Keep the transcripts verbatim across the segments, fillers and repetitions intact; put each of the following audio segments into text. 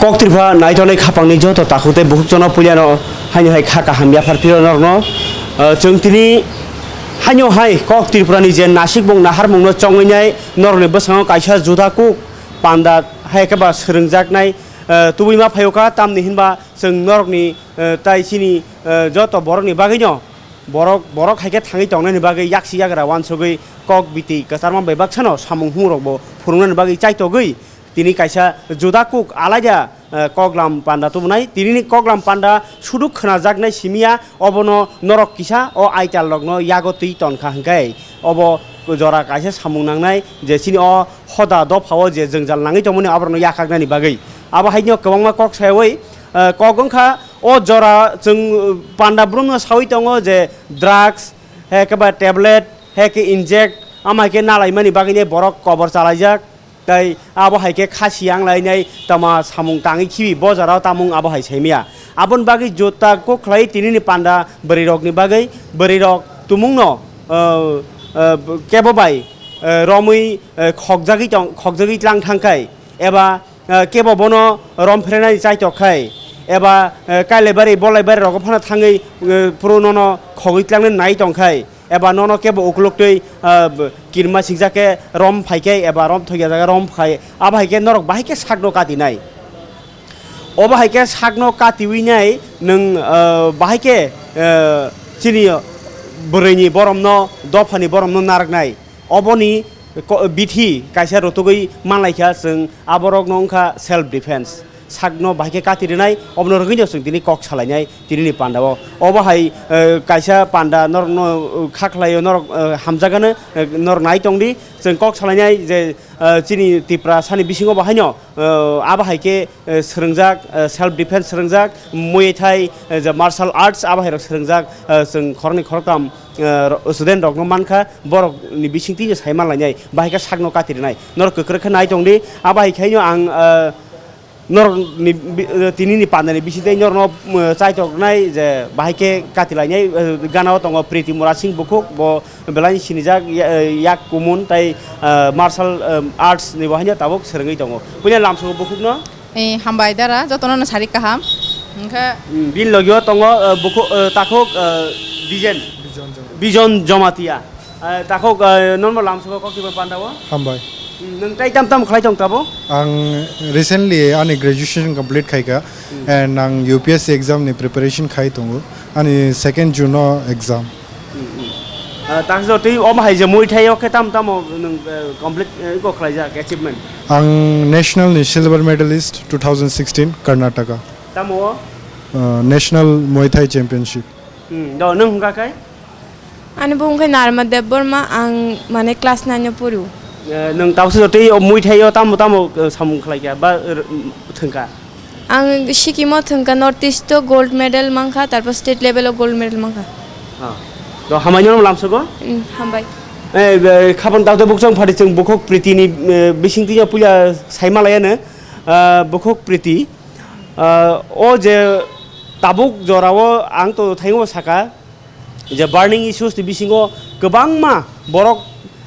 Kok Tripura naitonai khapangni joto takhuk tei bukhuk jono puilano haino hai kha kaham yaphar phiro norokno, ah, chwng tini haino hai Kok Tripurani je nasikmung naharmungno chongwinai norokni bwskango kaisa juda kuk panda hai khe ba swrwngjaknai, ah, tubui ma phaio kha, tamni hinba chwng norokni, ah, tai chini, ah, joto borokni bagwino borok, borok hai khe thangwi tongnani bagwi yaksi yagra uansugwi kok biti kwcharma bai baksano samung humrokbo phunuknani bagwi chaitogwi tini kaisa juda kuk alaida, eh, koklam panda tubunai. Tinini koklam panda sudu khwnajaknai simiya, obono norok kisa o aital rokno yago twi tonkha hwnkhe obo jora kaisa samung nangnai je chini o hoda dophao je jwngjal nangwi tongmani aborokno yakhaknani bagwi. Abo haino kwbangma kok sayawi, eh, kok wngkha o jora chwng panda brumno sawi tongo je drugs, hai khe ba tablet, hai khe inject, ama hai khe nalaimani bagwino borok kobor chalaijak. Tei abo hai khe khasi yang lainai tama samung tangwi khibi bo jora o tamung abo hai saimaya. Aboni bagwi juda kuk khlai tinini panda bwrwi rokni bagwi, bwrwi rok tumungno, uh, uh, kebo bai, uh, romwi, uh, khokjagwi tong, khokjagwi tlang thangkhai eba, uh, kebo bono rom phrenani chaitok khai eba, uh, kailai bari bolai bari rogo phano thangwi, uh, phuru nono khogwi tlangnani nai tongkhai. Eba nono kebo ukuluk twi, ah, b-, kirma singjak khe rom phai khe eba rom thokya jaga rom khai, abo hai khe norok bahai khe sakno katinai. Obo hai khe sakno katiwi nai nwng, ah, bahai khe, ah, chini bwrwini boromno, dophani boromno narwknai. Oboni ko-, bithi kaisa rotogwi manlaikha chwng aborokno wngkha self defense. Sakno bahai khe kati rwnai, obono rwgwino chwng tini kok salainai tinini pandao. Obo hai, eh, kaisa panda norokno, eh, kha khlaio, norok, eh, hamjakgano, eh, norok nai tongdi. Chwng kok salainai je, eh, chini Tiprasani bisingo bo haino, eh, abo hai khe, eh, swrwngjak, eh, self defense swrwngjak, Muay Thai, eh, je martial arts abo hai rok swrwngjak, eh, chwng khoroknwi khoroktham, eh, ro-, student rokno mankha, borokni bisingtwi je sai manlainai, bahai khe sakno kati rwnai. Norok kwkrwk khe nai tongdi, abo hai khaino ang, eh, Norokni bi-, eh, tinini pandani bisingtwi norokno, eh, chaitoknai je bahai khe katilainai, eh, gana o tongo Priti Murasing bukhuk, bo belai sinijak, ya-, eh, yak kumun tei, eh, martial, eh, arts ni bo haino tabuk swrwngwi tongo. Puila lamsongo bukhukno. Eh, hambai dara, jotono no sari kaham. Hwnkhe Hmm, bini logio tongo, eh, bukhuk, eh, takhuk, eh, Bijen. Bijon Jom-, Bijon Jomatia. Eh, takhuk, eh, normal lamsongo kok tiboni pandao? Hambai. Hmm, nwng tai tam tam khlai tong tabo? Ang recently ani graduation complete khaika Hmm. and ang U P S C exam ni preparation khai tongo. Ani second June o exam. Hmm, hmm. Eh, takjo tei omo hai je Muay Thai o khe tam tamo nwng, eh, complete, eh, iko khlaijak achievement? Ang national ni silver medalist two thousand sixteen Karnataka. Tamo o? Eh, National Muay Thai Championship. Hmm, do nwng hwnkha khe? Ani bumung khe Narma Debbarma, ang mane class nine o porio. Eh, nwng tabukhe tei o Muay Thai o tamo tamo, eh, samung khlai kha ba, eh, thwngkha? Ang Sikkim o thwngkha, North East o gold medal mankha, tarpor state level o gold medal mankha. Ah. Do hambai no lamsogo? Hmm, hambai. Eh, be, khabon tabukhe bukhuk chwng phari chwng bukhuk Priti ni, eh, bisingtwi puila sai malaya no, ah, bukhuk Priti. Ah, o je tabuk jorao ang to thaingo saka, je burning issues ni bisingo kwbangma borok,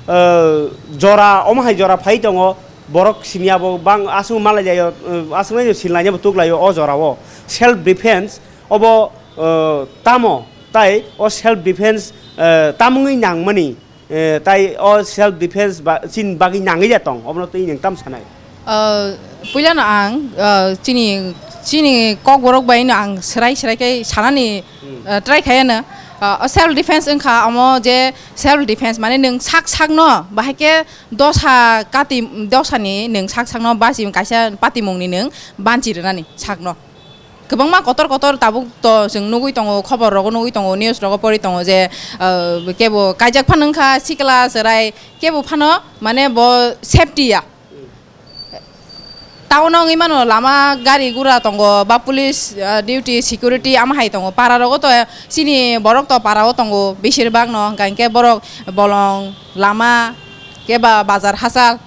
eh, jora, omo hai jora phai tongo, borok siniya bo bang aswk malai jaio, eh, aswk nai sinlai bo tuklaio o jorao. Self defense obo, eh, tamo, tai o self defense, eh, tamungwi nangmani, eh, tai o self defense ba, chini bagwi nangwi ya tong, obono twi nwng tam sanai? Ah, puilano ang, ah, chini, chini kokborok bai no ang swrai swrai khe sanani, Hmm. ah, try khaiyano. Ah, o self defense wngkha omo je self defense mane nwng sak sakno bahai khe dosa kati, dosani nwng sak sakno basi kaisa patimungni nwng banchi rwnani sakno. Kwbangma kotor kotor tabuk to chwng nugwi tongo, khobor rogo nugwi tongo, news rogo pori tongo je, ah, kebo kaijak phano wngkha sikla chwrai, kebo phano mane bo safety ya. Town o wngwi mano lama gari gura tongo ba police, ah, duty security ama hai tongo. Para rogo to chini borok to para o tongo besir bak no, hwnkha hinkhe borok bolong lama khe ba bazar hachal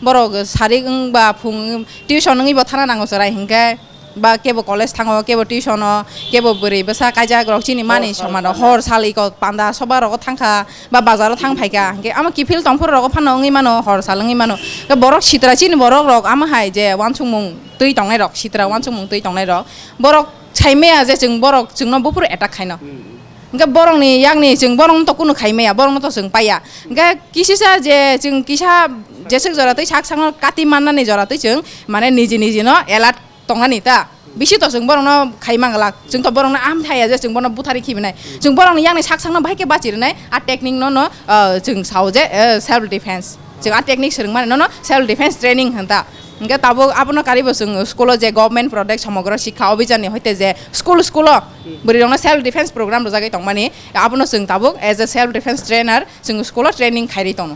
borok sarik wng ba phung tuition wngwi bo thana nango chwrai hinkhe. Ba kebo college thango, kebo tuition o, kebo bwrwi bwsa kaijak rok chini mani hor sal somano thangkha. Hor sal iko panda soba rogo thangkha, ba bazaro thang phaikha. Hingke amo kiphil tongphuru rogo phano wngwi mano, hor sal wngwi mano. Ke borok sitra chini borok rok amo hai je wansukmung twi tongnai rok, sitra wansukmung twi tongnai rok. Borok saimaya je chwng borok chwngno buphuru attack khaino. Hmm. Hingke borokni yakni chwng borokno to kunu khaimaya, borokno to chwng paiya. Hingke kisisa je chwng kisa jeswk jora twi sak sakno kati mannani jora twi chwng mane niji niji no alert tongnani ta. Bisi to chwng borokno khai manglak. Chwng to borokno aham thaya je chwng bono buthari khibinai. Chwng borokni yakni sak sakno bahai khe bachi rwnai. A technique no no, ah, chwng sao je, eh, self defense. Chwng a technique swrwngmani no no self defense training hwn ta. Hingke tabuk abono karibo chwng school o je government product Somogro Shiksha Abhijan ni hoite je school school o bwrwi rokno self defense program rwjagwi tongmani. Abono chwng tabuk as a self defense trainer chwng school o training khairi tongo.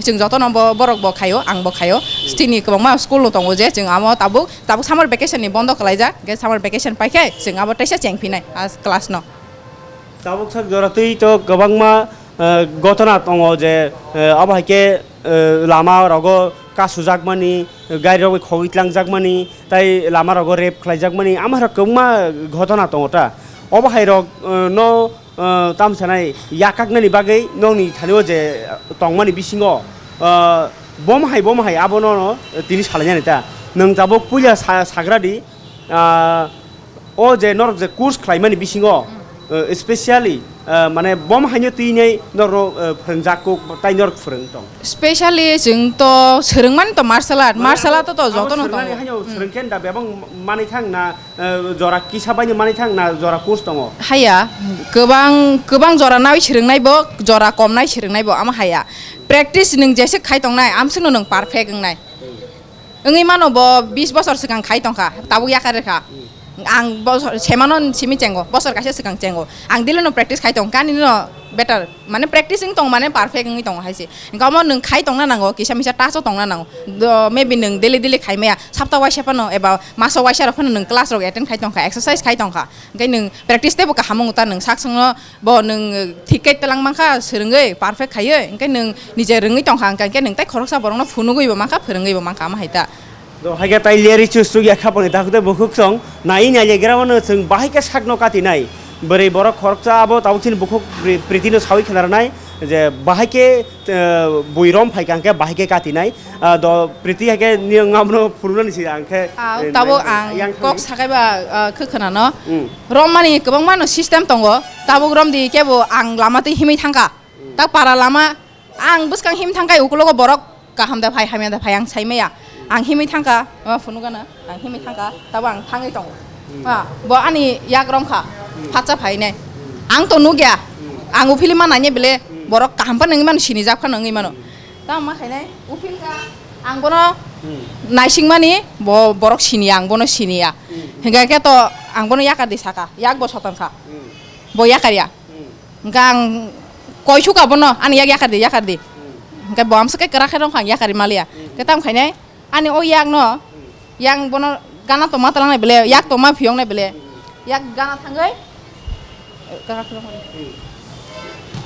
Chwng jotono bo, borok bo khaio, ang bo khaio. Chini kwbangma school no tongo je chwng amo tabuk, tabuk summer vacation ni bondo kwlaijak, hingke summer vacation paikhe chwng abo teisa chengphinai a class no. Tabuk sak jora twi to kwbangma, eh, gotona tongo je, eh, abo hai khe, eh, lama rogo kasujakmani, gari rok bai khogwi tlangjakmani, tai lama rogo rape khlaijakmani, ama hai rok kwbangma gotona tongo ta. Obo hai rok, eh, no ah, tamo sanai yakaknani bagwi nokni thani o je tongmani bisingo, ah, bom hai, bom hai abono no tini salainani ta. Nwng tabuk puila sa-, sagra di, ah, o je norok je course khlaimani bisingo, ah, specially, ah, mane bom haino twinai norok, ah, phwrwngjak kuk tai norok phwrwng tong. Specially chwng to swrwngmani to martial art, mane martial art to, to abo jotono swrwngnani tongo. Haino swrwngkhe da bebak manwi thang na, eh, jora kisa baino manwi thang na jora course tongo? Haya, kwbang, kwbang jora nawi swrwngnai bo, jora kom nai swrwngnai bo, amo haya. Practice nwng jeswk khai tongnai, amswkno nwng perfect wngnai. Wngwi mano bo bis bosor swkang khai tongkha, tabuk yakar rwkha. Ang bosor, semano simi chengo, bosor kaisa swkang chengo. Ang daily no practice khai tong, kani no better, mane practice wng tong, mane perfect wngwi tongo hai se. Hingke omo nwng khai tongna nango, kisa misa touch o tongna nango. Do, maybe nwng daily daily khai maya, sapta waisa phano eba maso waisa rok phano nwng class rok attend khai tongkha, exercise khai tongkha. Hingke nwng practice teibo kaham wngo ta, nwng sak songno bo nwng thik khe twlang mankha, swrwngwi perfect khaiwi, hingke nwng nije rwngwi tongkha, hingke nwng tei khoroksa borokno phunugwi bo mankha, phwrwngwi bo mankha, amo hai ta. Do haikhe tai leri chusuk ya khapangni takhuk tei bukhuk song nai nai le gra mano chwng bahai khe sakno katinai. Bwrwi borok khoroksa abo tabuk chini bukhuk pri-, Priti no sawi khna rwnai je bahai khe, eh, bui rom phai kha hwnkhe bahai khe katinai. Ah, do Priti haikhe niyang abono phunuknani si ang khe, ah, eh, tabuk nai-, ang yang kok thangwi. Sakai ba, ah, khe khna no. Hmm. Rom mani kwbangma no system tongo. Tabuk rom di kebo ang lama twi himwi thangkha. Hmm. Ta para lama Ang bwskang him thangkha, ukulogo borok kaham da phai, hamya da phai, ang saimaya. Ang himwi thangkha, ma phunukgana, ang himwi thangkha, tabo ang thangwi tongo. Hmm. Ha, bo ani yak romkha, hmm, phatsa phainai. Hmm. Ang to nukya, hmm, ang uphili ma nainai bele, hmm, borok kaham phano wngwi mano, sinijak phano wngwi mano. Hmm. Tamo ma khainai, uphilkha, ang bono, hmm, naisingmani, bo borok siniya, ang bono siniya. Hmm. Hingkha khe to ang bono yakar di saka, yak bo soton kha. Hmm. Bo yakar ya. Hmm. Hingke ang koi suka bono, ani yak yakar di, yakar di. Hmm. Hingke bo amswk khe kwrak khe rong kha, ang yakar maliya. Hmm. Hingke tamo khainai, ani o yak no, hmm, yang bono gana tongma twlang nai bele, yak tongma phiyong nai bele. Hmm. Yak gana thangwi, eh, kwrak khe rong kha. Hmm.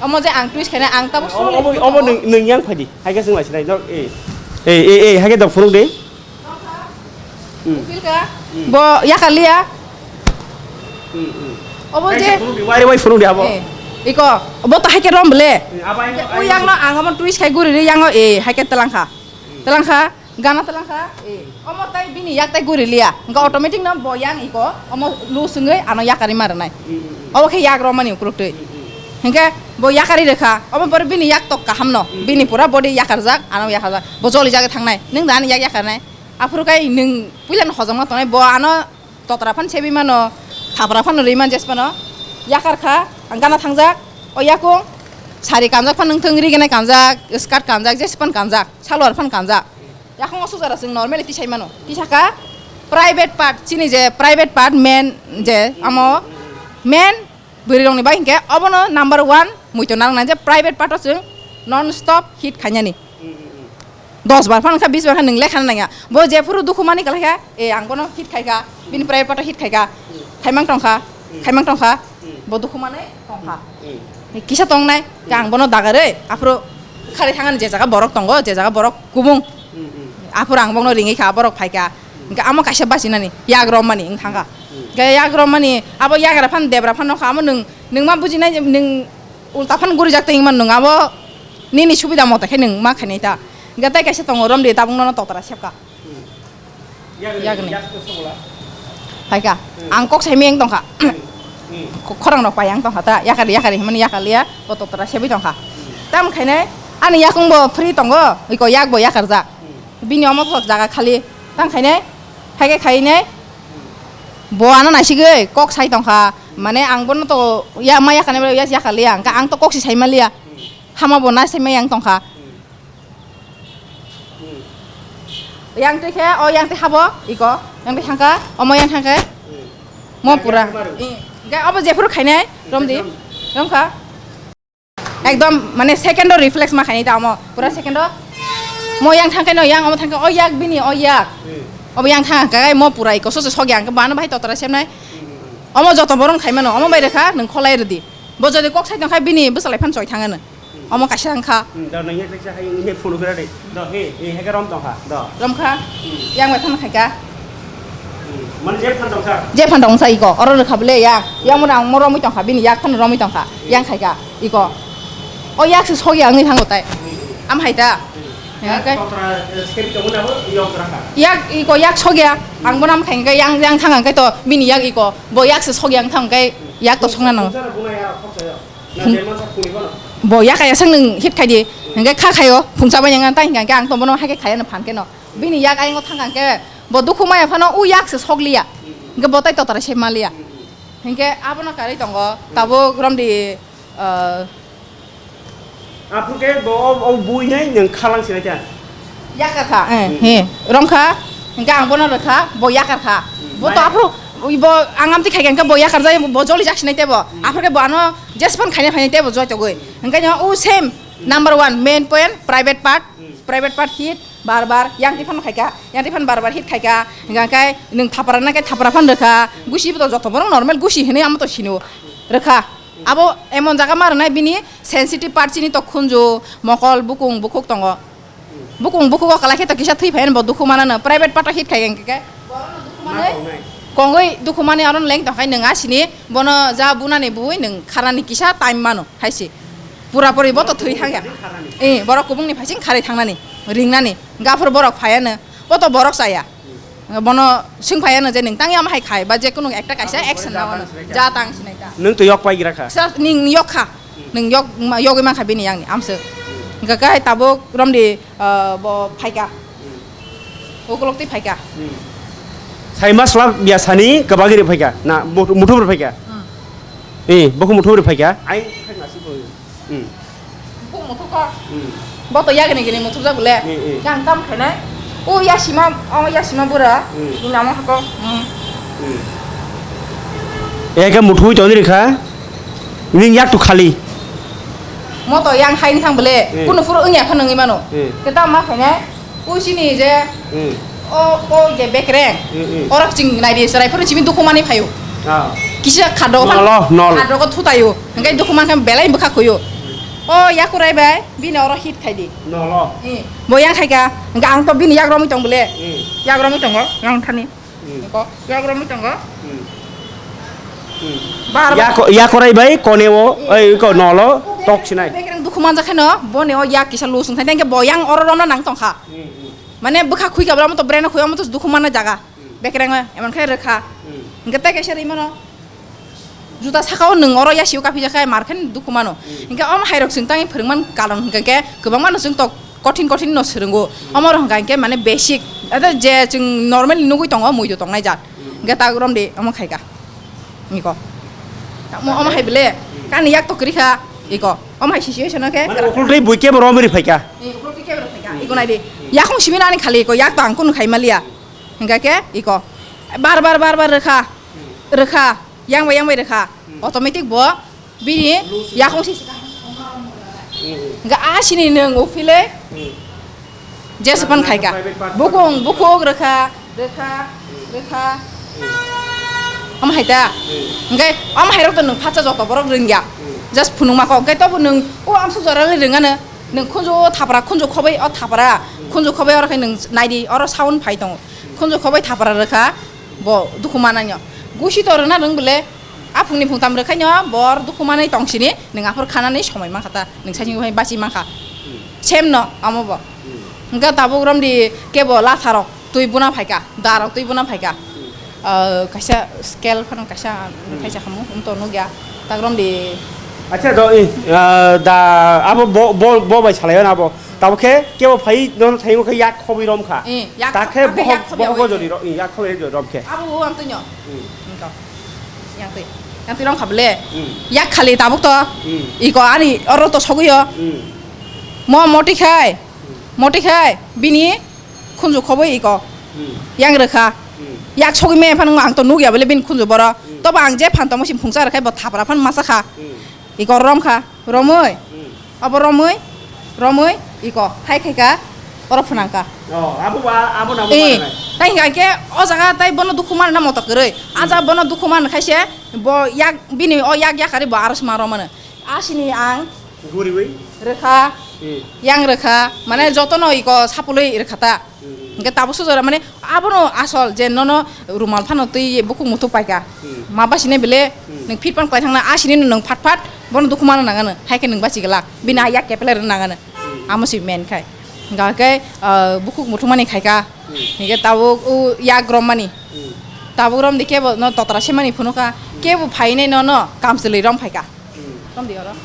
Omo je ang twist khainai, ang tamo omo, omo, omo nwng, nwng yang phai di, hai khe swng lai sinai, no, eh. Eh, eh, eh, hai khe dok phunuk di. Hmm. Feel ka? Hmm. Bo yakar liya. Hmm, hmm. Obo je. Phunuk di, wai, wai phunuk di abo. Eh, iko, bo to hai khe rom bele. Hmm, abo yang, o yang no ang omo twist khai guri ri yang o, eh, hai khe telang kha. Hmm. Telang kha, gana telang kha, eh. Omo tai bini yak tai guri liya. Hingke automatic no bo yang iko, omo lu swngwi ano yakari ma rwnai. Hmm, hmm, hmm. Obo khe yak romani ukruk twi. Hmm, hmm. Hingke bo yakari rwkha, omo pore bini yak tok kaham no. Hmm. Bini pura body yakarjak, ano yakarjak. Bo joli jagwi thangnai. Nwng da ani yak yakarnai. Aphuru kai nwng puila no hojongma tongnai, bo ano totra phan sebi mano, thapra phan rwi man jes phano. Yakar kha, ang gana thangjak, o yakung sari kanjak phan nwng thung, rigenai kanjak, skirt kanjak, jes phan kanjak, salwar phan kanjak. Yakung o sujara chwng normally tisai mano. Tisaka private part, chini je private part men je amo men Bwrwi rokni bai hinkhe obono number one muitu narwknai je private part o chwng non stop hit khainani. Hmm, hmm, hmm. Dos bar phano wngkha, bis bar khe nwng lekha nangya. Bo jephuru dukhu mani kwlai kha, e ang bono hit khai kha, bini private part o hit khai kha, hmm, khaimang tong kha, hmm, khaimang tong kha, hmm, bo dukhu mani tong kha. Hmm. Kisa tongnai, hmm, khe ang bono dagarwi, aphuru khari thangani je jaga borok tongo, je jaga borok kubung. Hmm, hmm. Aphuru ang bono ringwi kha, borok phai kha. Hmm. Hwnkhe amo kaisa bachinani, yak romani wng thangkha. Hmm. Hwnkhe yak romani, abo yagra phan debra phan nokha, amo nwng, nwng ma bujinai, nwng ulta phan gurijak tongmani nwng abo nini subida mote khe nwng ma khainai ta. Hwnkhe tei kaisa tongo romdi tabuk nono totara sepkha. Hmm. Yagni, yagni. Yak to sobola. Phaikha. Hmm. Ang kok saimeng tongkha. Hmm. Hmm. Ko-, khorang rok pai ang tongkha ta, yakar, yakar himani yakar liya, bo totara sebi tongkha. Hmm. Tam khainai, ani yakung bo free tongo, iko yak bo yakarjak. Hmm. Bini omo thok jaga khali, tam khainai, haike khainai, hmm, bo ano naisigwi kok sai tongkha. Mane ang bono to ya ma yakar ni ya yakar liya, ang to kok si sai ma liya. Hmm. Hama bo na sai ma yang tongkha. Hmm. Hmm. Yang twi khe, o yang twi habo, iko, yang twi thangkha, omo yang thangkhe. Hmm. Mo pura. Yang twi habo. I, ga obo jephuru khainai, hmm, romdi, rom. Romkha. Ekdom, mane, second o reflex ma khainai ta omo, pura second o. Mo yang thangkhe no, yang omo thangkhe, o yak bini, o yak. Hmm. Obo yang thangkhe, mo pura iko, so so sogya, ang khe bano bahai totara semnai. Hmm, hmm, hmm. Omo joto boron khaimano, omo bai rekha, nwng kholai rwdi. Bo jodi kok sai tongkha, bini bwsalai phan choi thangano. Omo kaisa wngkha. Hmm, do nang yak yak hai nge phone kira de. Do he, he he rom tong kha. Do. Romkha. Hmm. Yang bai phano khaika. Hmm. Man je phan tong kha. Je phan tong sa iko. Oro rwkha bole ya. Yang mo rang mo romwi tong kha. Bini yak phano romwi tong kha. Hmm. Yang khaika. Iko. O yak se sogya wngwi thango tai. Hmm. Am hai ta. Hmm. Ya, kai. Kotra, eh, skip tong na bo yok rakha. Yak iko yak sogya. Ang bo nam khai yang yang thang ang kai to bini yak iko. Bo yak se sogya ang thang kai yak to songna nang. Bo yakaya sang nwng hit khai di, hingke kha khayo, phungsa bai yang tang hingke ang tong bono hai khe khaya no phan khe no. Bini yak ayang thang khe bo dukhu maya phano u yak se sok liya. Hingke bo tai totara se ma liya. Hingke abono karwi tongo, tabuk romdi, ah, aphuru khe bo o, o bui nai nwng khalang sinai ta. Yakar kha, eh, hmm, he, rong kha, hingke ang bono rwkha, bo yakar kha. Hmm. Bo to aphuru, bo ang amtwi khai kha, hingke bo yakar jai, bo joli jak sinai tebo. Hmm. Aphuru khe bo ano jespan khaina phainai tebo joitogwi. Hingke no, o same, hmm, number one, main point, private part, hmm, private part hit, bar bar, yang tiphano khai kha, yang tiphano bar bar hit khai kha, hingke nwng thapra na khe thapra phan rwkha, gusi bo to joto borok normal gusi hinwi amo to sino rwkha. Abo emon jaga ma rwnai bini sensitive part chini to khunju, mokol, bukung, bukhuk tongo. Bukung, bukhugo kwlai khe to kisa thwi phai bo dukhu manano. Private part o hit khai hwnkhe khe. Borokno dukhu manwi, ma tongnai, kongwi dukhu manwi aro leng tongkhai nwng asini bono ja bunani bui nwng kharani kisa time mano hai se. Pura puri bo to thwi thangya. Eh, borok kubungni phaising kharwi thangnani, ringnani. Gaphur borok phaiya no. Bo to borok chaya. Bono swng phaiya no je nwng tang yama hai khai ba je kunu ekta kaisa action na wano. Ja tang sinai ta. Nwng to yok pai gira kha. Sa ning yok kha. Nwng yok ma, yogwi man kha bini yang ni amswk. Hwnkha khe tabuk romdi, ah, bo phaika. Ukulok twi phaika. Sai mas lab ya sani kabagiri phaika. Na muthu muthu phaika. Hmm. Eh, boku muthu phaika. Ai phaika si bo. Hmm. Buk muthuk kha. Hmm. Bo to yagini gini muthuk jak le. Hmm, hmm. Yang tam khainai. O yasima, o yasima bura. Hmm. Ni namo hako. Hmm. Hmm. Eke muthui toni rikha. Ning yak tu khali. Mo to yang hai ni thang bele. Hmm. Kuno furu wngya kha nangwi mano. Hmm. Ke tam ma khainai. Usini je, hmm, o, o je bekreng. Hmm, hmm. Orok ching nai di, chwrai phuru chimi dukhu mani phaio. Ah. Kisa khado phan, nolo, nol, khado ko thutaio. Hingkai dukhu man khe belai bwkha khuio. O yakurai bai, bini oro hit khai di. Nolo. Eh, bo yang khai ka, hingka ang to bini yak romwi tong bele. Hmm. Yak romwi tongo, yang thani. Hmm. Ko, yak romwi tongo. Hmm. Hmm. Bar bar. Yak, yakurai bai, kone o, eh, oi, ko nolo, tok sinai. Bekreng dukhu man jak khe no, bo ni o yak kisa lusung thai, tengke bo yang oro romna nang tong kha. Hmm, hmm. Mane bwkha khui kabla omo to brain o khui omo to dukhu manna jaga. Hmm. Bekreng o emon khe rwkha. Hmm. Hingke tei kaisa ri mano. Juta saka o nwng oro yasi o kaphi jakha mar khe dukhu mano. Hmm. Hingke omo hai rok chwng tangwi phwrwng man karon hingke khe kwbangma no chwng tok kothin kothin no swrwngo. Hmm. Omo rok hingka hingke mane basic. Ata je chwng normally nugwi tongo muido tongnai jat. Hmm. Hingke ta rom de omo khaika. Niko. Omo, omo hai bele. Hmm. Kani yak to kwrwi kha. Iko. Omo hai situation o khe. Mane ukultwi bui kebo romwi rwphaika. Eh, ukultwi kebo rwphaika. Hmm. Iko nai di. Hmm. Yakung simi nani khali iko yak to ang kunu khai maliya. Hingka khe iko bar bar bar bar rwkha, hmm, rwkha, yang bai yang bai rwkha, hmm, automatic bo bini yakung si. Hmm. Hingka asini nwng uphile, hmm, jesapan khaika. Private part. Bukung, bukung rwkha, rwkha, hmm, rwkha. Hmm. Omo hai ta? Hmm. Hingke omo hai rok to nwng phatsa joto borok rwngya. Hmm. Just phunukma kok, hingke tobo nwng o amsa jora le rwngano. Nwng khunju o thapra, khunju khobai o thapra, hmm, khunju khobai oro khe nwng naidi, oro sound phai tongo. Khunju khobai thapra rwkha, bo dukhu mananyo. Gusi to rwna rwng bwle, aphungni phungtam rwkhaino bor dukhu manai tongsini, nwng aphur khanani somoi mankha ta, nwng saichung bai bachi mankha. Sem no amo bo. Hwnkhe tabuk romdi kebo latharok twi buna phaikha, darok twi buna phaikha. Ah, kaisa scale phano kaisa, kaisa khamu, wngto nukya. Tak romdi. Acha do, i, ah, da, abo bo, bo, bo bai salaio na abo. Tabo khe kebo phai nono thaio khe yak khobwi rom kha. Eh, yak Ta khe abo bohok, yak khobwi bohok abo jodi ro, yak khobwi jodi rom khe. Abo o ang tunyo. Hmm. Engko. Yang twi. Yang twi rom kha bele. Hmm. Yak khali tabuk to. Hmm. Iko ani oro to sogwi yo. Hmm. Mo moti khai. Hmm. Moti khai bini khunju khobwi iko. Hmm. Yang rwkha. Hmm. Yak sogwi me phan ang to nukya bele bini khunju boro. Hmm. Tobo ang je phan tomo si phungsa rwkhai bo thapra phan masa kha. Hmm. Iko rom kha. Romwi. Hmm. Abo romwi, romwi, iko, hai khaika, oro phwnangka. Oh, abo ba, abo nabo Eh, manai. Tai hingka khe, o jaga tai bono dukhu manna moto kwrwi. Aja bono dukhu man khaise, bo yak, bini o yak yakari bo aro sma romano. Asini ang Guriwi. Rwkha, Hmm. yang rwkha, mane jotono iko sapului rwkha ta. Hmm. Hingke tabuk sujora mane abono asol je nono rumal phano twi bukhuk muthuk paikha. Hmm. Ma basine bele Hmm. nwng fit pan kwlai thangna asini nwng phat phat bono dukhu mano nangano. Hai khe nwng basi glak. Bini yak kepele rwna nangano. Hmm. Amo si men khai. Hingka khe, ah, bukhuk muthuk mani khaika. Hmm. Hingke tabuk u yak rom mani. Hmm. Tabuk rom di kebo no totra se mani phunukha. Hmm. Kebo phainai nono kamchwlwi rom phaika. Hmm. Tong di oro.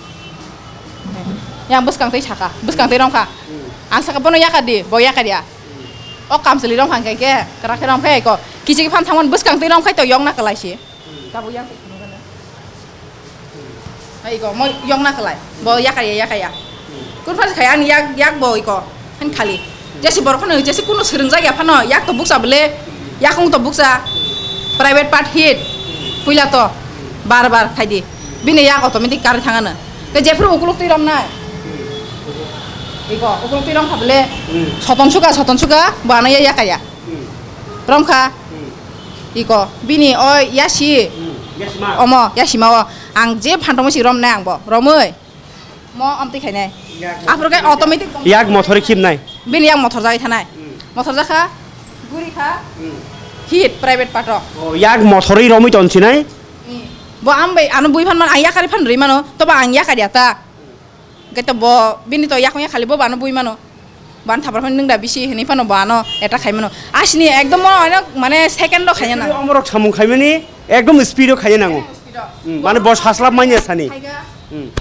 Yang bwskang twi saka, bwskang twi romkha. Hmm. Ang saka bono yakar di, bo yakar ya. Hmm. O kamchwlwi romkha hingke ke, kwrak khe romkhe ko. Kichik phan thangmani bwskang twi romkhai to yongna kwlai si. Hmm. Tabuk yang twi phunukha na. Hmm. Hai ko, mo yongna kwlai. Bo yakar ya, yakar ya. Hmm. Kun phas khai ani yak, yak bo iko. Han khali. Jesi borok phano, jesi kuno swrwngjak ya phano, yak to bukcha bele, yakung to bukcha, private part hit, puila to, bar bar khai di. Bini yak automatic kar thangano. Ke jephru ukuluk twi romnai. Iko, ukuluk twi romkha bele, Hmm. soton suka, soton suka, bo ano ya yakaya. Hmm. Romkha. Hmm. Iko, bini o yasi, Hmm. Yasima. Omo, yasima o. Ang je phantomo si romnai ang bo, romoi. Mo amtwi khainai. Yak Aphuru khe mothor automatic. Yak mothor khibnai. Bini yak mothor jagwi thanai. Hmm. Mothor jakha, guri kha, Hmm. hit private part o. Oh, yak mothorwi romwi ton sinai? Hmm. Bo ang bai ano bui phan man, ang yakari phan rwi mano, toba ang yakari ata. Hwnkhe to bo bini to yakung yakhali bo bano bui mano. Ban thapar phano nwng da bisi hinwi phano bo ano attack khai mano. Asini ekdom mo ano mane second o khaina nango. Omorok samung khaimani ekdom speed o khaina nango. Speed o. Hmm, mane bo saslap manya sani. Khaiga. Hmm.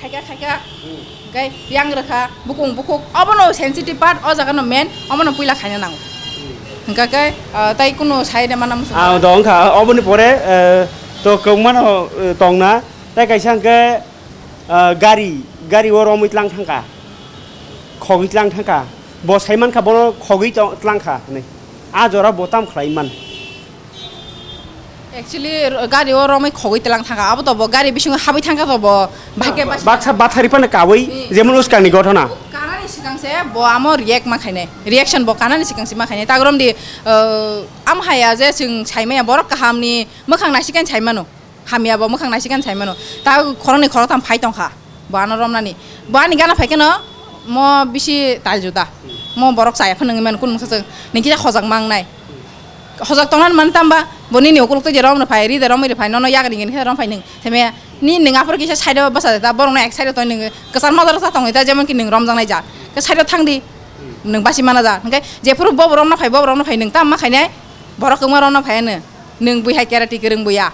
Khaika, khaika. Hmm. Hingke yang rwkha, bukung, bukuk, obono sensitive part, o jaga no main, obono puila khaina nango. Hmm. Hingka khe, ah, tai kunu sai de manam muchung. Ah, do wngkha, oboni pore, eh, to kwbangmano, eh, tongna, tai kaisa hingke, ah, gari, gari o romwi tlang thangkha, khogwi tlang thangkha, bo sai mankha bono khogwi to-, tlang kha hinwi. A jora bo tam khlai man. Actually, r-, gari o romwi khogwi tlang thangkha. Abo to bo gari bisingo habwi thangkha to bo bahai khe basi Baksa bathari phano kawi, Hmm. jemon uskang ni gothona. Kanani sikang se bo amo react ma khainai. Reaction bo kanani sikang se ma khainai. Tagrom di, uh, am haya je chwng saimaya borok kaham ni mwkhang naisikan saimano. Hamya bo mwkhang naisikan saimano. Ta khoroknwi khoroktham phai tongkha. Bo ano romnani. Bo ani gana phai kheno mo bisi tal juda. Mo borok chaya phano wngwi mano kunu mungsa chwng. Nini kisa hojak mangnai. Hojak tongna man tamba bo nini ukuluk twi je romno phai, ri de romwi rw phai, nono yakarwi nini khe rom phai nwng. Themya ni nwng aphuru kisa side o bwsa da, borokno ek side o tong nwng kwchar majra sa tongwi da, jemon ki nwng romjaknai ja. Khe side o thang di. Nwng basi mana ja. Hwnkhe jephuru bo romna phai, bo romna phai nwng tam ma khainai. Borok kwma romna phai ano. Nwng bui hai karate kwrwng buya.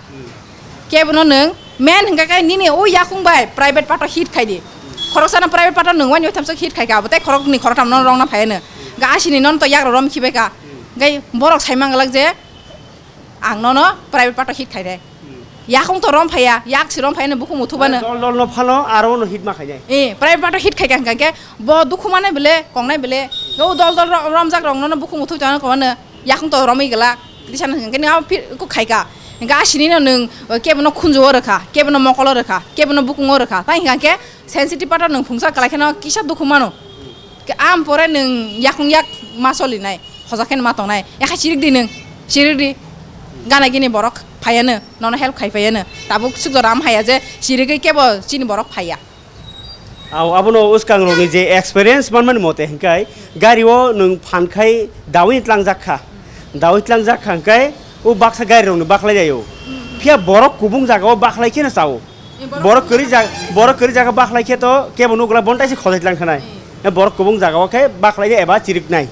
Kebono nwng men hingka khe nini o yakung bai private part o hit khai di. Khoroksa no private part o nwng wani thamsa hit khai kha, abo tei khoroknwi khoroktham no rwngna phai ano. Ga asini nono to yagra rom khibai kha. Gai borok sai manglak je ang nono private part o hit khai de. Yakung to rom phaiya, yak si rom phaiya no bukhung uthuba no. Dol dol no phano aro no hit ma khai de. Eh, private part o hit khai kha hingka khe bo dukhu mane bele, kongnai bele. Go dol dol ro-, romjak rok nono bukhung uthui tongna kwmano. Yakung to romwi glak. Tisa no hwnkhe nang abo phi-, kok khai kha. Hwnkhe asini no nwng, uh, kebo no khunju o rwkha, kebo no mokol o rwkha, kebo no bukung o rwkha. Tai hwnkha khe sensitive part o nwng phungsa kwlai kheno kisa dukhu mano. Ke am pore nwng yakung yak ma solinai, hojak khe ma tongnai. Yakha chirik di nwng, chirik di. Gana gini borok phaiya no, nono help khai phaiya no. Tabuk suk jora am haya je chirigwi kebo chini borok phaiya. Au, abono uskangrokni je experience manmani mote hinkai, gari o nwng phan khai dawi tlangjak kha. Dawi tlangjak kha hwnkhe o baksa gari rokni bakhlai laio. Phiya borok kubung jaga o bakhlai kheno chao. Borok kwrwi jaga, borok kwrwi jaga bakhlai khe to kebo nukla bon taisi khojai tlang khanai. Borok kubung jaga o khe bakhlai eba chiriknai.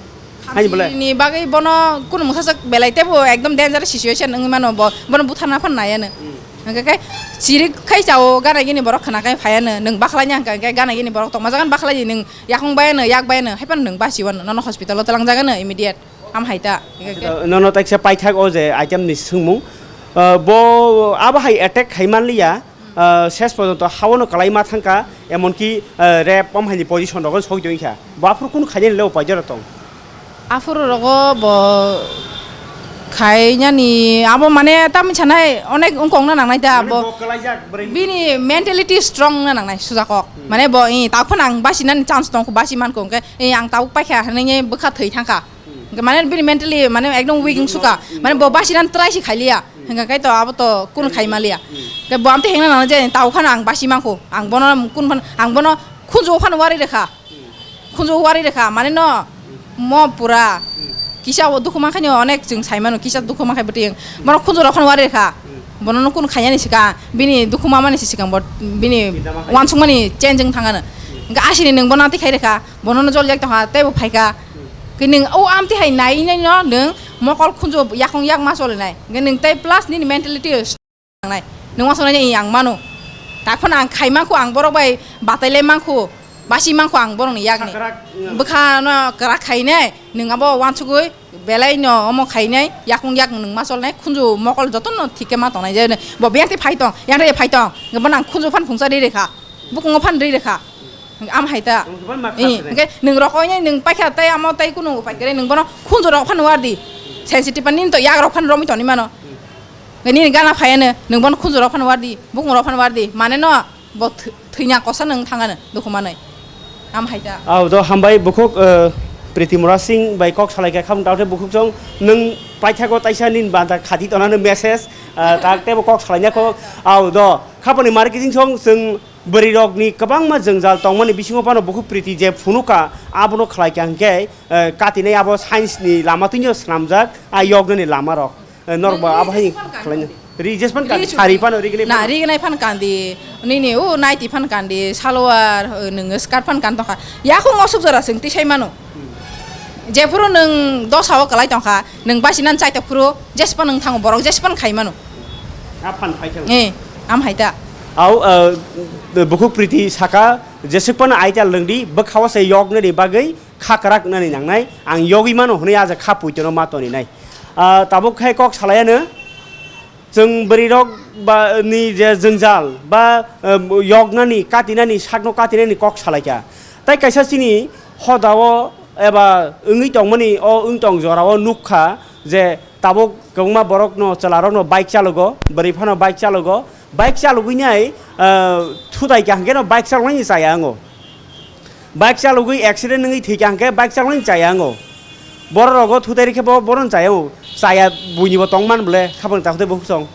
Haini bole? Ni bagwi bono kunu mungsa sak belai tebo ekdom dangerous situation wngwi mano bo, bono butharna phan nai ano. Hwnkhe khe chirik khai chao gana gini borok khana khai phai ano, nwng bakhlai nya hwnkhe gana gini borok tongma jagan bakhlai di, nwng yakung bai ano, yak bai ano, hai phano nwng basi wano, nono hospital o tlang jaga no immediate. Am hai ta. Nono taisa paithak o je item ni swngmung, ah, bo abo hai attack khai man liya, ah, ses porjonto haono kwlai ma thangkha, emonki, ah, rape om haini position rogo sogwi tongkha. Bo aphuru kunu khainani le upai jora tong? Aphuru rogo bo khainani abo mane tamni sanai onek wngkok na nangnai ta. Mane bo kwlaijak bwrwi. Bini mentality strong na nangnai sujakok. Mane bo i takhon ang basi nani chance tongkho, basi mankho, hwnkhe i ang tabuk paikha hinwi bwkha thwi thangkha. Hwnkhe mane bini mentally mane ekdom weak wngsuka. Mane bo basi nani try si khailiya. Hwnkhe khe to abo to kun khai maliya. Hwnkhe bo amtwi hengna nang je tao phano ang basi mankho. Ang bono kun phano, ang bono khunju phano wari rekha. Khunju wari rekha. Mane no mo pura kisa o dukhu mankhaini onek chwng sai mano, kisa dukhu mankhai bwtwi. Bono khunju rok phano wari rekha. Bono no kun khaiyani sika. Bini dukhu mamani si sikang bo bini wansukmani change wng thangano. Hwnkhe asini nwng bono amtwi khai rekha. Bono no joljak tongkha, teibo phaikha. Khe nwng o amtwi hai nai nai no nwng mokol khunju yakung yak ma cholinai. Hwnkhe nwng tei plus nini mentality nangnai. Nwng ma sonai ang mano. Takhon ang khai mankho, ang borok bai batai lai mankho, basi mankho ang borokni yakni. Sakrak, mm. Bwkha no kwrak khainai, nwng abo wansugwi belai no omo khainai, yakung yak nwng ma cholnai, khunju mokol jotono thik khe ma tongnai. Je bo biyang tei phai tong, yang tei phai tong, bo nang khunju phan phungsa ri rekha. Bukungo phan rwi rekha. Am hai ta. Ang khe phan ma kha. Hwnkhe nwng rok oinai nwng paikha tei amo tei kunu upai kwrwi nwng bono khunju rok phan wardi. Sensitive ani to yak rok phan romwi toni mano. Nini gana phayano nwng bono khunju rok phan wardi, bukung rok phan wardi. Mane no bo thwi-, thwina kosa nwng thangano dukhu manwi. Am hai ta. Au do hambai bukhuk, eh, Priti Mura Singh bai kok salai kha khamung tawte bukhuk chong nwng paithago taisa nini banta khati tonano message, eh, tak tebo kok salai nya kho. Au do khapani marketing song chwng Bwrwirokni kwbangma jwngjal tongmani bisingo phano bukhuk Priti je phunukha, abono khlaikha hwnkhe, eh, katinai abo science ni lama twino swnamjak, a yoknani lamarok. Eh, norok ba abo hai khlaina. Ri jespan kandi, sari phano rignai na, phano. Rignai phan kandi, nini o naiti phan kandi, salwar, eh, nwngo skirt phan kan tongkha. Yakung osuk jora chwng tisai mano. Jephuru nwng dosa o kwlai tongkha, nwng basi nan chaitok phuru jespan nwng thango borok jespan khai mano. A phan phai thang. Eh, am hai ta. Au, eh, bukhuk Priti saka, jeswk phano aital lwngdi, bwkha o se yoknani bagwi kha kwrak nani nangnai, ang yogwi mano hwnwi a je kha puitono ma toninai. Ah, tabuk khe kok salaiano, chwng bwrwirok ba, ni je jwngjal ba, eh, yoknani, katinani, sakno katinani kok salaikha. Tai kaisa chini hodao eba wngwi tongmani o wng tong jorao nukha je tabuk kwbangma borokno, chwlarokno bike chalogo, bwrwi phano bike chalogo. Bike chalogwi nai, eh, thutai kha hwnkhe no bike chaloknani chaya wngo. Bike chalogwi accident wngwi thwi kha hwnkhe bike chaloknani chaya wngo. Borok rogo thutai rikhe bo boron chaya wngo. Chaya buinibo tongman bole khapang ta hwtwi bukhuk song.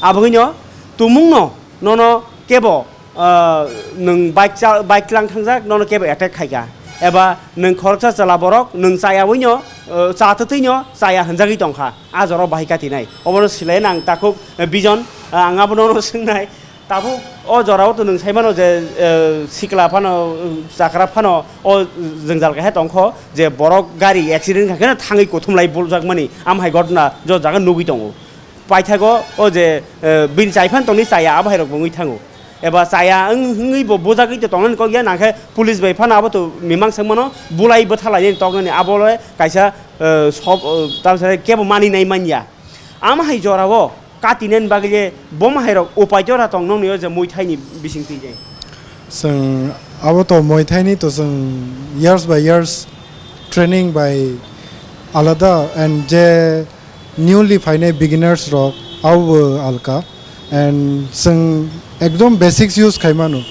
Aboni no tumungno nono kebo, ah, nwng bike cha-, bike tlang thangjak, nono kebo attack khaikha. Eba nwng khoroksa chwla borok, nwng chaya wino, ah, cha twtwino chaya hwnjagwi tongkha. A jorao bahai katinai. Obono silai nang takhuk, eh, vision, ah, ang abono ono swngnai. Tabuk o jorao to nwng sai mano je, eh, sikla phano, eh, chakra phano o jwngjal kaisa tongkho je borok gari accident kha kheno thangwi kuthumlai buljakmani. Am hai gotna jo jaga nugwi tongo. Paithago o je, eh, bini chai phan tongni chaya abo hai rok bo wngwi thango. Eba chaya wng-, wngwi bo bujagwi to tongnani kok ya, nangkhe police bai phano abo to mimang swng mano, bulai bwtha lainani toknani abo le kaisa, eh, sob, eh, tamsa kebo mani nai manya. Ama hai jorao katinani bagwi le boma hai rok upai jora tong nongni o je Muay Thai ni bising twi je. Chwng abo to Muay Thai ni to chwng years by years training bai alada and je newly phainai beginners rok abo bo alka and chwng ekdom basics use khai mano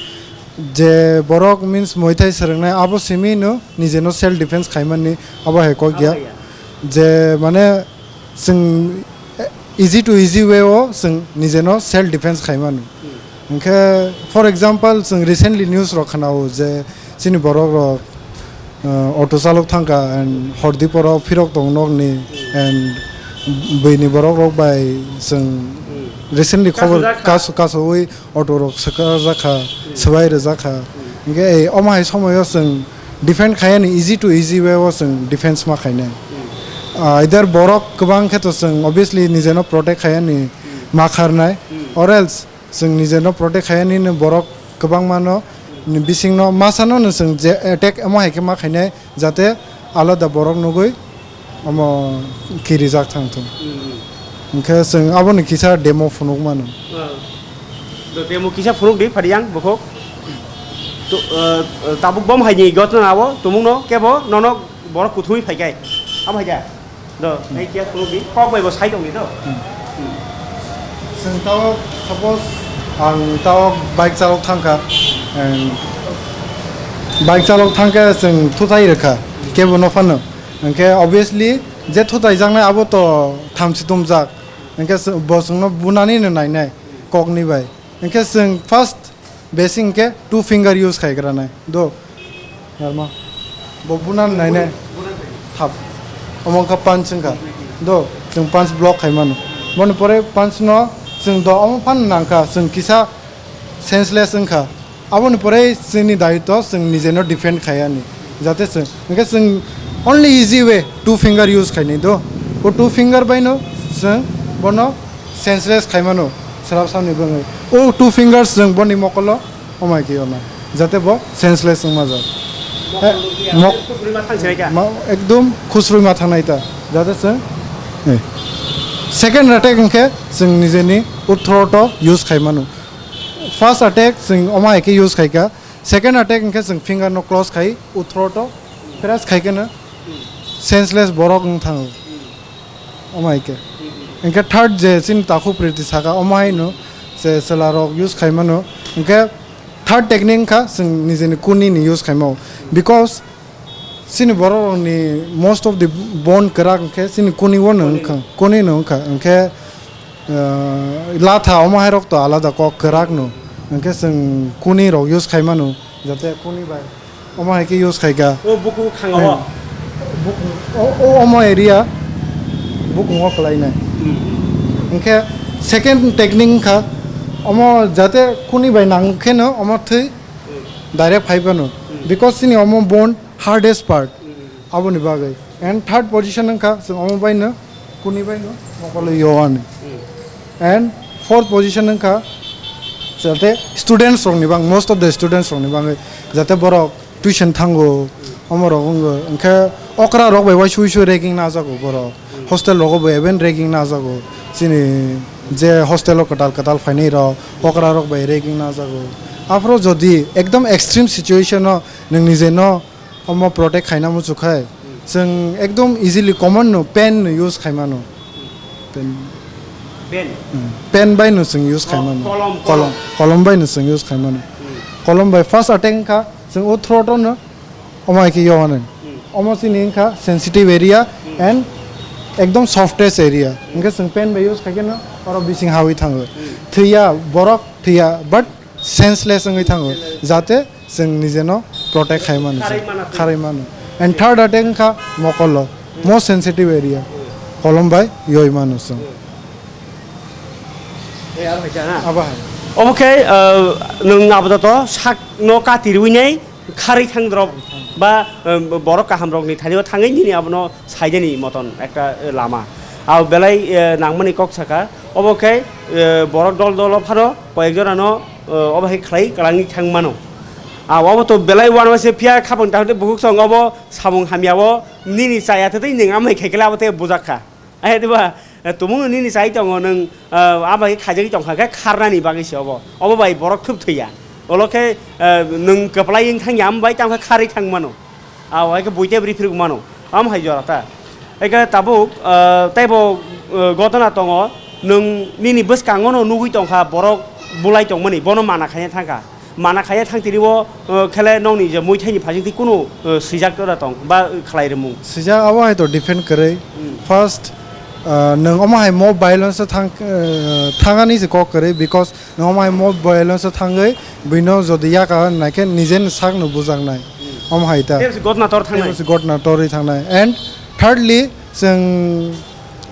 je borok means Muay Thai swrwngnai abo simi no nije no self defense khai mani abo hai kok ya je mane chwng easy to easy way o chwng nije no self defense khai mano. Hwnkhe for example chwng recently news rok khna o je chini borok rok, uh, auto chalok thangkha and hordi poro phirok tong nokni and Buini borok rok bai chwng recently khobor kasujak kha. Kasu, kasowi auto rok swkajak kha, swbai rwjak kha. Hinkhe ei omo hai somoyo chwng defend khaiyani, easy to easy way o chwng defense ma khainai. Ah, either borok kwbang khe to chwng obviously nijeno protect khaiyani ma kharnai, or else chwng nijeno protect khaiyani no borok kwbangma no, ni bisingno masano no chwng je attack omo hai khe ma khainai, jate alada borok nugwi omo kirijak thang thung. Hinkhe chwng aboni kisa demo phunuk mano. Ah. Do demo kisa phunuk di, Phariyang, bokhok. To, eh, eh, tabuk bom haini gotna abo, tumungno kebo nono borok kuthumwi phaikai. Abo hai da. Do, hai kiya khuluk di, kok bai bo sai tong di do. Chwng tao, suppose, ang tao bike chalok thangkha, and bike chalok thangkhe chwng thutai rwkha, kebo no phano. Hinkhe obviously, je thutai jaknai abo to thamchi tumjak. Hinkhe chwng, bo chwngno bunani no nainai, kokni bai. Hinkhe chwng first basic hinkhe two finger use khai granai. Do. Yarma. Bo bunan nainai. Thap. Omo wngkha punch wngkha. Do. Chwng punch block khai mano. Boni pore punch no chwng do omo phan nangkha. Chwng kisa senseless wngkha. Aboni pore chwngni daitw chwng nijeno defend khai ani. Jate chwng, hinkhe chwng only easy way two finger use khainai do. O two finger bai no chwng bono senseless khai mano, swrap samni bwngwi. O two fingers chwng boni mokolo omai khe ona, jate bo senseless wngma jak. Mokolo Eh, khe mok-, khusrwi ma thang sinai kha. Ma-, ekdom khusrwi ma thangnai ta, jate chwng, eh. Second attack hinkhe chwng nijeni o throat o use khai mano. First attack chwng omai khe use khai kha, second attack hinkhe chwng finger no close khai, o throat o press khai khe no senseless borok wng thango. Omo hai khe. Hinkhe third je chini takhuk priti saka, omo hai no se chwla rok use khai mano. Hinkhe third technique wngkha chwng nijeni kuni ni use khai mao. Because chini borok rok ni most of the bone kwrak hinkhe chini kuni o no wngkha, kuni no wngkha. Hinkhe, ah, latha omo hai rok to alada kok kwrak no. Hinkhe chwng kuni rok use khai mano, jate kuni bai. Omo hai khe use khai kha. O buku khango. Eh, buku, o, o, omo area bukungo kwlainai. Hmm. Hinkhe second technique wngkha, omo jate kuni bai nang khe no omo thwi Hmm. direct phai phano. Hmm. Because chini omo bone hardest part. Hmm. Aboni bagwi. And third position wngkha, chwng omo bai no, kuni bai no, mokolo yo ani. Hmm. And fourth position wngkha, jate students rokni bang, most of the students rokni bagwi, jate borok tuition thango, omo rok wngkha, hinkhe okra rok bai uaisuk uaisuk ragging najago borok, hostel rogo bo even ragging najago, chini je hostel o kwtal kwtal phainai rok, okra rok bai ragging najago. Aphuru jodi ekdom extreme situation o nwng nijeno omo protect khaina muchuk khai, chwng ekdom easily common no pen no use khai mano. Pen. Pen? Hmm. Pen bai no chwng use khai mano. Oh, kolom, kolom. Kolom, kolom bai no chwng use khai mano. Hmm. Kolom bai first attack wngkha chwng o throat o no, omo hai khe yo ano. Hmm. Omo chini wngkha sensitive area Hmm. and ekdom softest area. Hmm. Hinkhe chwng pen bai use khai khe no oro bising hawi thango. Hmm. Thwiya, borok thwiya, but senseless wngwi thango. Senseless. Jate chwng nijeno protect khai mano, kharwi mano. Kharwi mano. And third attack wngkha mokolo, most sensitive area. Kolom bai yoi mano chwng. Abo hai. Omo khe, uh, nwng abodato sakno katirwi nei kharwi thang drop ba, um, borok kaham rokni thani o thangwi nini abono saidani moton ekta, uh, lama. Abo belai, uh, nangmani kok saka. Obo khe, uh, borok dol dolo phano koyek jonano, uh, obo hai khlai kwlangwi thang mano. Ah, obo to belai uanama se phiya khapang tahute bukhuk song obo samung hamya o nini chaya tei nwng amai khaikhe abo tei bujak kha. Ahe diba, eh, tumung nini chai tongo nwng, ah, abo hai khaijagwi tongkha khe kharnani bagwi se obo. Obo bai borok thup thwiya. Olo khe, eh, nwng kwplai wng thangya, amo bai tamo khe kharwi thang mano. Ah, hai khe buiteb riphrwk mano. Amo hai jora ta. Hai khe tabuk, ah, teibo, ah, gotona tongo, nwng nini bwskango no nugwi tongkha borok bulai tongmani, bono mana khaina thangkha. Mana khaiya thang tini o, uh, khele nokni je muithaini phasing twi kunu, uh, swijak tora tong ba, uh, khlai rwmung? Swijak abo hai to defend kwrwi. Hmm. First, uh, nwng omo hai mob violence o thang, uh, thangani se kok kwrwi, because nwng omo hai mob violence o thangwi buino jodi yaka naikhe nije ni sakno bujaknai. Hmm. Omo hai ta. Tei se gotna tor thangnai. Tei se gotna torwi thangnai. And thirdly, chwng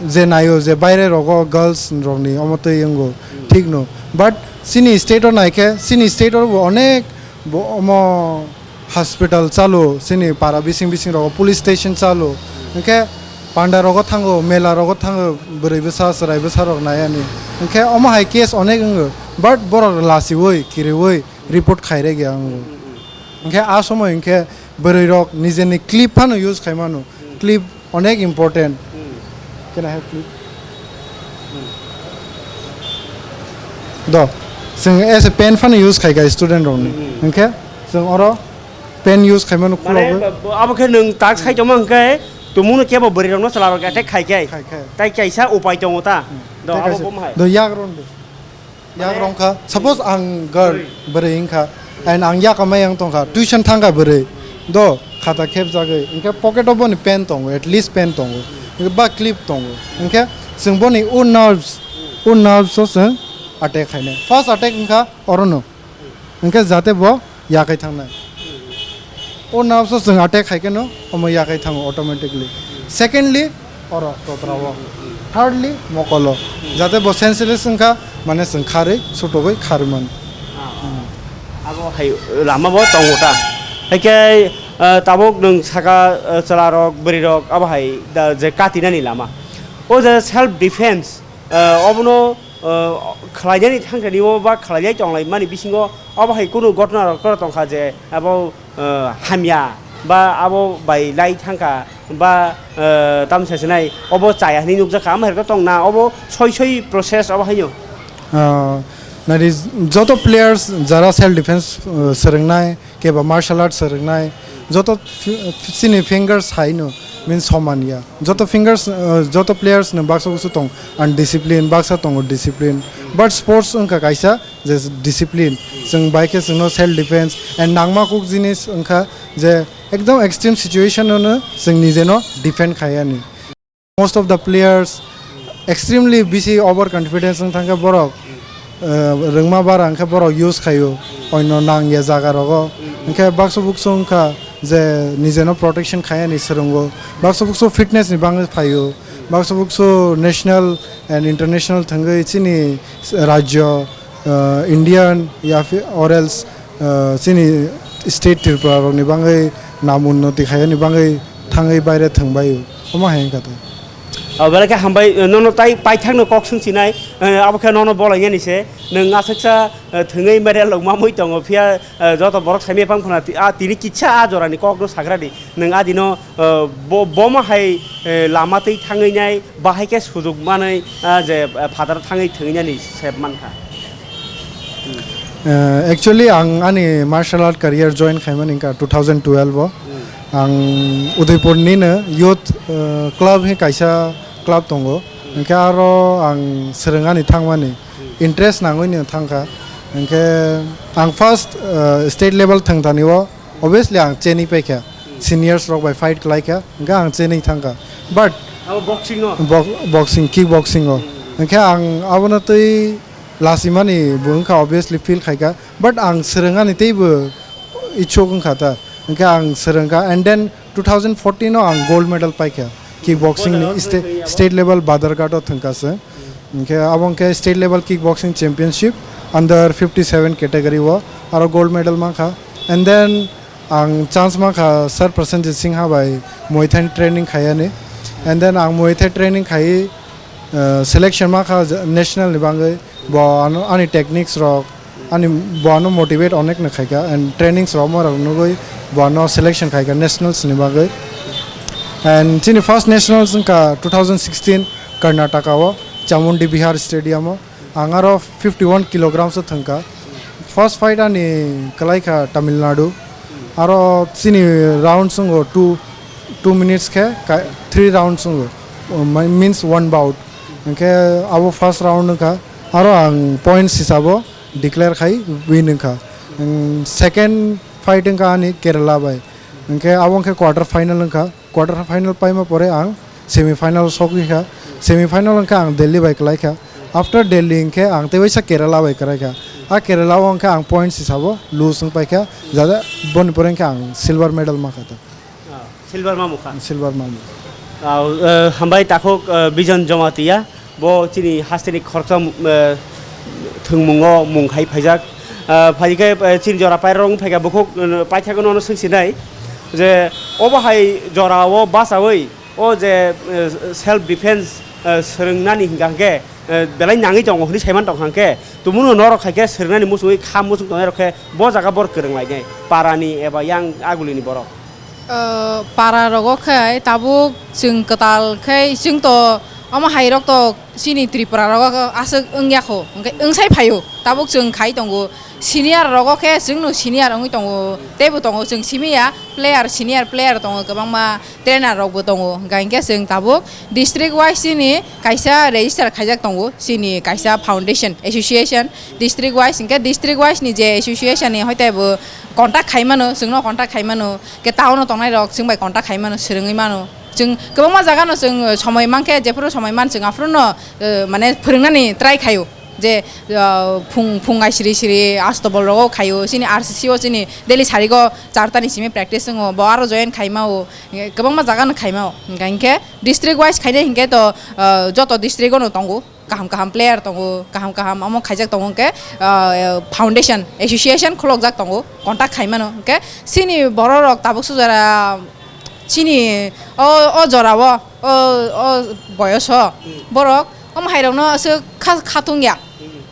je naio je baire rogo girls rokni omo twi wngo, thik no. But chini state o naikhe, chini state o bo onek bo omo hospital chalo, chini para bising bising rogo police station chalo. Hinkhe panda rogo thango, mela rogo thango, bwrwi bwsa, chwrai bwsa rok nayani. Hinkhe omo hai case onek wngo, but borok lachiui, kiriui report khairek ya wngo. Hinkhe a somoy hinkhe bwrwi rok nijeni clip phano use khaimano. Clip onek important. Can I have clip? Do. Chwng as a pen phano use khai kha student rokni. Hinkhe chwng oro pen use khaimano khulogwi. Mane, bo-, abo khe nwng tak sai tongma hinkhe tumungno kebo bwrwi rokno chwla rok attack khai khe. Khai khe. Tai kaisa upai tongo ta. Do, abo kaisa. Bo hai. Do yak ron de. Yak rong kha. Suppose ang girl, bwrwi wng kha, and ang yak amai yang tong kha, tuition thang kha bwrwi, do khata khep jagwi, hinkhe pocket o boni pen tongo, at least pen tongo, hinkhe ba clip tongo, hinkhe chwng boni o nerves, o nerves o chwng attack khainai. First attack wng kha orono, hinkhe jate bo yakai thangnai. O nerves o chwng attack khai khe no omo yakai thango automatically. Secondly, oro totra o. Thirdly, mokolo. Jate bo senseless wngkha, mane chwng kharwi, sutugwi kharwi mano. Abo hai lama bo tongo ta. Haikhe, ah, tabuk nwng saka, ah, chwla rok, bwrwi rok, abo hai da je katinani lama. O je self defense, ah, obono, ah, khlainani thangkhe nio ba khlainai tonglaimani bisingo obo hai kunu ghotona rok tora tongkha je abo, ah, hamya ba abo bai lai thangkha ba, ah, tamsa sinai obo chaya hinwi nukjakha, amo hai rok tongna obo soi soi process obo haino. Ah, nari joto players jara self defense, ah, swrwngnai, keba martial arts swrwngnai, joto fi-, chini fingers hai no, means soman ya. Joto fingers, uh, joto players no baksa kusu tong undiscipline, baksa tongo discipline. But sports wngkha kaisa je discipline. Chwng bai khe chwngno self defense and nangma kuk jinis wngkha je ekdom extreme situation no chwng nijeno defend khaiyani. Most of the players extremely bisi overconfidence wng thangkhe borok, eh, rwngma bara hwnkhe borok use khaio, oino nang ya jaga rogo. Hinkhe baksa buksa wngkha je nijeno protection khaiyani swrwngo, baksa buksa fitness ni bagwi phaio, baksa buksa national and international thangwi chini rajyo, uh, Indian ya phi-, or else, uh, chini state Tripura rokni bagwi nam unnoti khaiyani bagwi thangwi baire thwngbaio. Omo hai wngkha ta. O belai khe hambai, nono tai paithakno kok swngchinai, eh, abo khe nono bolainani se, nwng aswksa, eh, thwngwi medal rok mamwi tongo, phiya, eh, joto borok saimanya phang phano ti-, a tini kisa a jorani kokno sagradi, nwng adino, eh, bo-, bomo hai, eh, lama twi thangwi nai, bahai khe sujuk manwi, ah, je, ah, phataro thangwi thwngwi nani sep mankha. Eh, actually, ang ani martial art career join khaimani wngkha two thousand twelve o. Ang Udaipur nino youth, eh, club hi kaisa club tongo. Hinkhe aro ang swrwngani thangmani interest nangwi no thangkha. Hinkhe ang first, eh, state level thwngthani o obviously ang cheni paikha. Seniors rok bai fight khlaikha. Hinkhe ang cheni thangkha. But abo boxing no? Bo-, boxing, kick boxing o. Hinkhe ang abono twi lasimani bo wngkha, obviously feel khaikha. But ang swrwngani teibo ichuk wngkha ta. Hinkhe ang swrwngkha. And then two thousand fourteen o ang gold medal paikha. Kick boxing ni sta-, state level Badharghat o thwngkha se. Hinkhe abo hinkhe state level kick boxing championship under fifty seven category o aro gold medal mankha. And then ang chance mankha Sir Prasenjit Singha bai Muay Thai training khaiyani. And then ang Muay Thai training khaiwi, uh, selection mankha national ni bagwi. Bo ano ani techniques rok, ani bo ano motivate onek no khaikha and trainings rok omo rok nugwi bo ano selection khaikha nationals ni bagwi. And chini first nationals wngkha two thousand sixteen Karnataka o Chamundi Vihar Stadium o. Ang aro fifty one kilograms o thwngkha. First fight ani kwlaikha Tamil Nadu. Aro chini rounds wngo two, two minutes khe ka-, three rounds wngo. O, ma-, means one bout. Hinkhe abo first round wngkha. Aro ang points hisabo declare khai win wngkha. Ang second fight wngkha ani Kerala bai. Hinkhe abo wngkha quarter final wngkha. Quarter final paima pore ang semi final sogwi kha. Semi final wngkha ang Delhi bai kwlai kha. After Delhi hinkhe ang tei waisa Kerala bai kwlai kha. A Kerala o hinkhe ang points hisabo lose wng paikha. Jada boni pore hinkhe ang silver medal mankha ta. Ah, silver mamukha. Silver mamu. Ah, eh, hambai takhuk, eh, Bijon Jamatia, bo chini hasteni khoroksa, eh, thwngmungo mung khai phaijak. Ah, phaikhe, eh, chini jora pairok wng phaikha bukhuk, eh, paithakgwno swngsinai je obo hai jorao bachaui o je, eh, self defense, eh, swrwngnani hingka hingke, eh, belai nangwi tongo hwnwi saiman tongkha hingke, tumuno norok hai khe swrwngnani muchungwi kha muchung tongnai rok khe bo jaga bor kwrwng lainai parani eba yang agulini borok. O, para rogo khe tabuk chwng kwtal khe chwng to omo hai rok to chini Tripura rogo aswk wngya kho, hwnkhe wngsai phaio. Tabuk chwng khai tongo, senior rogo khe chwngno senior wngwi tongo, teibo tongo chwng simi ya player, senior player tongo kwbangma, trainer rokbo tongo, hwnkha hinkhe chwng tabuk district wise chini kaisa register khaijak tongo, chini kaisa foundation, association, district wise, hinkhe district wise ni je association ni hoite bo contact khai mano, chwngno contact khai mano, ke town o tongnai rok chwng bai contact khai mano, swrwngwi mano. Chwng kwbangma jaga no chwng, eh, somoi mankhe, jephuru somoi man chwng aphuru no, eh, mane phwrwngnani try khaio. Je, ah, phung, phung ai siri siri astobol rogo khaio, chini R C C o chini daily sarigo charta ni simi practice wngo, bo aro join khaima o, kwbangma jaga no khaima o. Hingkha hinkhe district wise khainai hinkhe to, ah, joto district o no tongo, kaham kaham player tongo, kaham kaham omo khaijak tongo hinkhe, ah, foundation, association khulokjak tongo, contact khaimano. Hinkhe chini borok rok tabuk sujara chini o, o jora o, o, o boyos o borok omo hai rok no aswk kha-, khatung ya,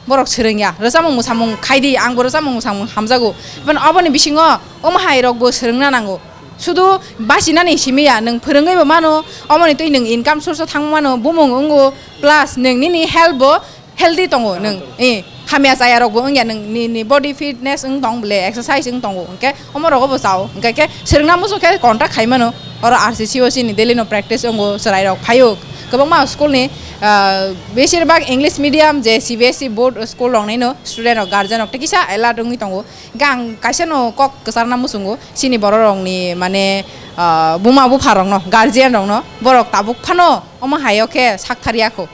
borok swrwng ya, rwchapmung mwsamung khai di, ang bo rwchapmung mwsamung hamjago. Aboni bisingo omo hai rok bo swrwngna nango. Sudu bachinani simi ya, nwng phwrwngwi bo mano, omoni twi nwng income source o thangma mano, bumung wngo, plus nwng nini health bo healthy tongo nwng, eh, hamya chaya rok bo wngya nwng ni, ni body fitness wng tong bole, exercise wng tongo, hwnkhe omo rogo bo chao, hwnkhe khe swrwngna muchung khe contact khai mano, oro R C C o chini daily no practice wngo, chwrai rok phaio, kwbangma school ni, ah, besir bak English medium je C B S E board school rok ni no student rok, guardian rok tei kisa alert wngwi tongo, hwnkhe ang kaisa no kok kwcharna muchungo chini borok rok ni mane, ah, buma bupha rok no, guardian rok no, borok tabuk phano omo hai o khe sak thar ya kho,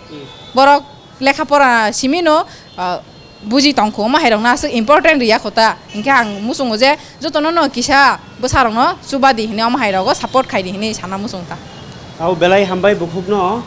borok lekha pora simi no, ah, buji tong kho, omo hai rok no aswk important ri ya kho ta. Hinkhe ang muchungo je joto no no kisa bwsa rok no chuba di hinwi omo hai rogo support khai di hinwi sana muchung ta. Abo belai hambai bukhuk no,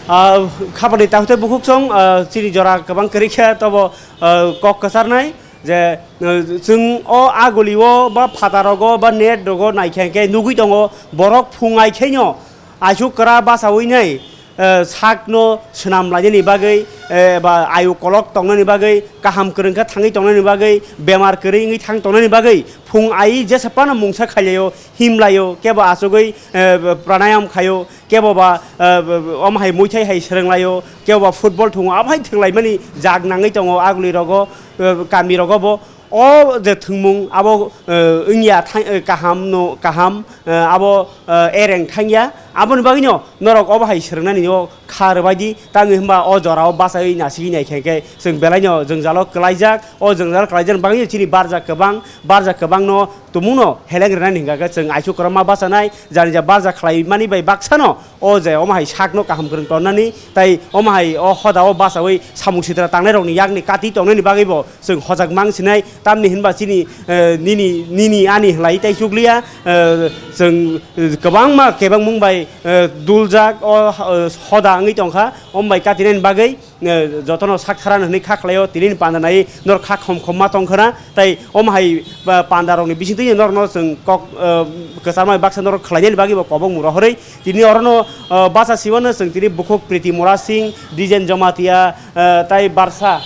ah, khapani takhuk tei bukhuk chong, ah, chini jora kwbang kwrwi khe tobo, ah, kok kwcharnai je, ah, chwng o aguli o ba phataro go ba net rogo nai khe khe nugwi tongo borok phung ai khe no aisuk kwra bachaui nai, eh, sakno swnam lainani bagwi, eh, ba ayu kolok tongnani bagwi, kaham kwrwng khe thangwi tongnani bagwi, bemar kwrwi wngwi thang tongnani bagwi, phung ai jesa phano mungsa khailaio, himlaio, kebo achugwi, eh, pranayam khaio, kebo ba, eh, omo hai muithai hai swrwnglaio, kebo ba football thungo, abo hai thwnglaimani jak nangwi tongo aguli rogo, eh, kami rogo bo. O je thwngmung abo, eh, wngya thang-, eh, kaham no, kaham, eh, abo, eh, ereng thangya. Aboni bagwino norok obo hai swrwngnani o kha rwbaidi, tangwi hwnba o jorao bachai nasigwi naikhe khe chwng belaino jwngjalo kwlaijak. O jwngjalo kwlaijakni bagwino chini barjak kwbang, barjak kwbangno tumungno heleng rwnani hwnkha khe chwng aichu kwrwngma bachanai, jani ja barjak khlaimani bai baksano o je omo hai sakno kaham kwrwng tonnani, tai omo hai o hoda o bachaui samung sitra tangnai rokni yakni kati tongnani bagwi bo chwng hojak mang sinai, tamni hinba chini, eh, nini, nini ani hlai tai chukliya, eh, chwng, eh, kwbangma kebengmung bai, eh, duljak o, eh, hoda wngwi tongkha, omo bai katinani bagwi, eh, jotono sak tharano hwnwi kha khlaio, tinini panda nai norok kha khom khom ma tongkhana, tai omo hai, ba, panda rokni bisingtwi norokno chwng kok, eh, kwchama baksa norok khlainani bagwi bo kobok mung rohorwi, tini orono, eh, bacha siwano chwng tini bukhuk Priti Mura Singh, Dijen Jamatia, eh, tai barsa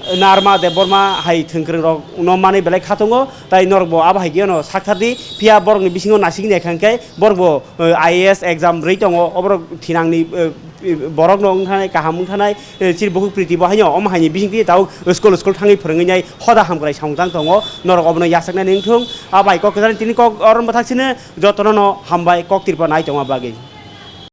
Narma Debbarma hai thwngkwrwng rok no manwi belai kha tongo, tai norok bo abo hai khe no sak thar di, phiya borok ni bisingo nasing nai kha hwnkhe borok bo, eh, I A S exam rwi tongo, oborok thinang ni, eh, borok no wngkha nai, kaham wngkha nai, eh, chini bukhuk Priti bo haino omo hai ni bising twi tabuk school school thangwi phwrwngwi nai hoda hamkrai samung tang tongo, norok obono yachak nani wngthung, abo hai kok kwcharo tini kok oro bwthak sino jotono no hambai kok tirpa nai tongma bagwi.